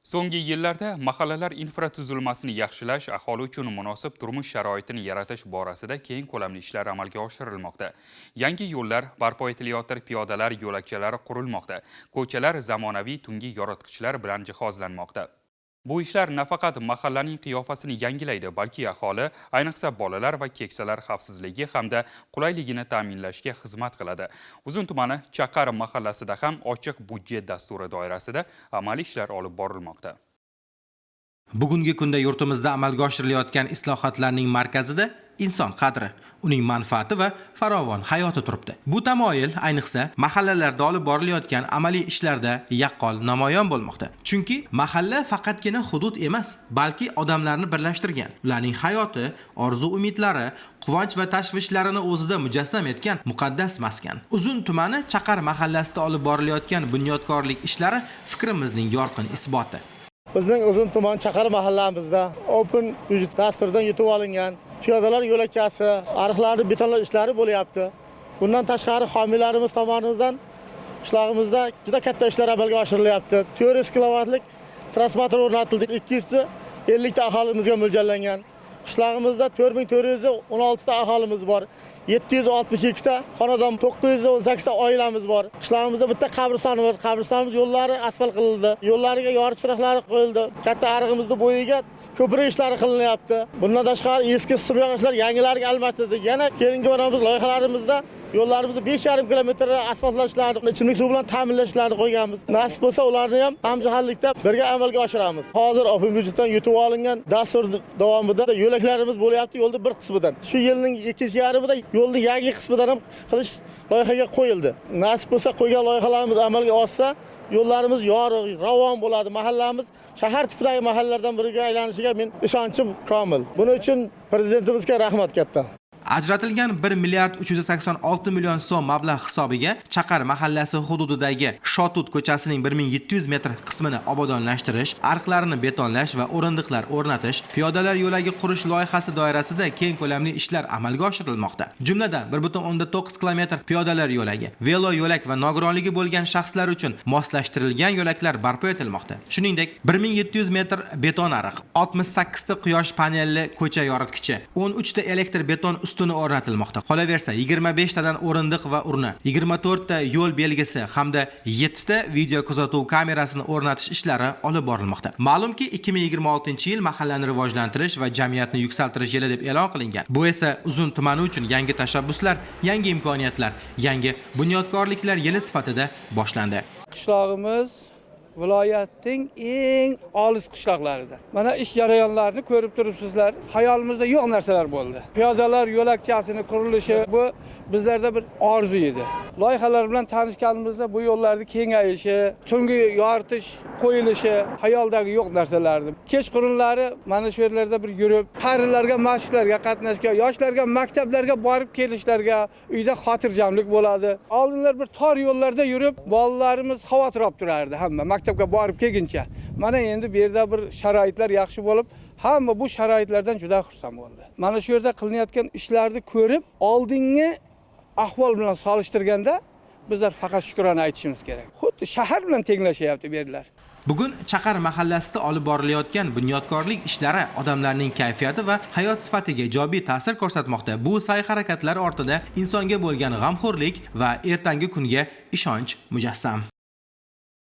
So'nggi yillarda mahallalar infratuzilmasini yaxshilash, aholi uchun munosib turmush sharoitini yaratish borasida keng ko'lamli ishlar amalga oshirilmoqda. Yangi yo'llar barpo etilayotir, piyodalar yo'lakchalari qurilmoqda, ko'chalar zamonaviy tungi yoritgichlar bilan jihozlanmoqda. Bu ishlar nafaqat mahallaning qiyofasini yangilaydi, balki aholi, ayniqsa bolalar va keksalar xavfsizligi hamda qulayligini ta'minlashga xizmat qiladi. Uzun tumani Chaqar mahallasida ham ochiq budjet dasturi doirasida amaliy ishlar olib borilmoqda. Bugungi kunda yurtimizda amalga oshirilayotgan islohotlarning markazida inson qadri, uning manfaati va farovon hayoti turibdi. Bu tamoyil ayniqsa mahallalarda olib borilayotgan amaliy ishlarda yaqqol namoyon bo'lmoqda. Chunki mahalla faqatgina hudud emas, balki odamlarni birlashtirgan, ularning hayoti, orzu-umidlari, quvonch va tashvishlarini o'zida mujassam etgan muqaddas maskan. Uzun tumani Chaqar mahallasida olib borilayotgan bunyodkorlik ishlari fikrimizning yorqin isboti. Bizning Uzun tuman Chaqar mahallamizda Open budget dasturidan yutib olingan piyodalar yo'lakchasi, ariqlarni betonlash ishlari bo'lyapti. Bundan tashqari homiylarimiz tomonidan qishlog'imizda juda katta ishlar amalga oshirilyapti. 400 kilovatlik transformator o'rnatildi. 250 ta aholimizga mo'ljallangan. Qishlog'imizda 4416 ta aholimiz bor. 762 ta xonadon, 918 ta oilamiz bor. Qishlog'imizda bitta qabriston bor. Qabristonimiz yo'llari asfalt qilindi. Yo'llariga yoritish chiroqlari qo'yildi. Katta arig'imizni bo'yiga ko'prik ishlari qilinyapti. Bundan tashqari eski simyog'ochlar yangilariga almashtirildi. Yana keyingi boramiz loyihalarimizda yo'llarimizni 5,5 kilometr asfaltlashlarni, ichimlik suvi bilan ta'minlashlarni qo'yganmiz. Nasib bo'lsa, ularni ham hamjihatlikda birga amalga oshiramiz. Hozir Open budjetdan yutib olingan dastur davomida yo'laklarimiz bo'lyapti, yo'lda bir qismidan. Shu yilning ikkinchi yarmida yo'lni yangi qismidan ham qilish loyihaga qo'yildi. Nasib bo'lsa, qo'ygan loyihalarimiz amalga oshsa, yo'llarimiz yorug', ravon bo'ladi. Mahallamiz shahar tipidagi mahallalardan biriga aylanishiga men ishonchim komil. Buning uchun prezidentimizga rahmat katta. Ajratilgan 1 milliard 386 million so'm mablag' hisobiga Chaqar mahallasi hududidagi Shotut ko'chasining 1700 metr qismini obodonlashtirish, ariqlarini betonlash va o'rindiqlar o'rnatish, piyodalar yo'lagi qurish loyihasi doirasida keng ko'lamli ishlar amalga oshirilmoqda. Jumladan, 1,9 kilometr piyodalar yo'lagi, velo yo'lak va nogironligi bo'lgan shaxslar uchun moslashtirilgan yo'laklar barpo etilmoqda. Shuningdek, 1700 metr beton ariq, 68 ta quyosh panelli ko'cha yoritgichi, 13 ta elektr beton ustuni o'rnatilmoqda. Qolaversa, 25 tadan o'rindiq va urna, 24 ta yo'l belgisi hamda 7 ta video kuzatuv kamerasini o'rnatish ishlari olib borilmoqda. Ma'lumki, 2026-yil mahallani rivojlantirish va jamiyatni yuksaltirish yili deb e'lon qilingan. Bu esa Uzun tumani uchun yangi tashabbuslar, yangi imkoniyatlar, yangi bunyodkorliklar yili sifatida boshlandi. Qishlog'imiz viloyatning eng olis qishloqlaridan. Mana ish jarayonlarini ko'rib turibsizlar. Hayolimizda yo'q narsalar bo'ldi. Piyodalar yo'lakchasini qurilishi bu bizlarda bir orzu edi. Loyihalar bilan tanishganimizda bu yo'llarni kengayishi, tungi yoritish qo'yilishi hayaldagi yo'q narsalardi. Kechqurunlari mana shu yerlarda bir yurib, qarilarga masjidlarga qatnashga, yoshlarga maktablarga borib kelishlarga uyda xotirjamlik bo'ladi. Oldinlar bir tor yo'llarda yurib, bolalarimiz xavotir olib turardi hamma maktabga borib kelguncha. Mana endi bu yerda bir sharoitlar yaxshi bo'lib, hamma bu sharoitlardan juda xursand bo'ldi. Mana shu yerda qilinayotgan ishlarni ko'rib, oldingi ahvol bilan solishtirganda bizlar faqat shukrona aytishimiz kerak. Xuddi shahar bilan tenglashyapti bu yerlar. Bugun Chaqar mahallasida olib borilayotgan bunyodkorlik ishlari odamlarning kayfiyati va hayot sifatiga ijobiy ta'sir ko'rsatmoqda. Bu sa'y-harakatlar ortida insonga bo'lgan g'amxo'rlik va ertangi kunga ishonch mujassam.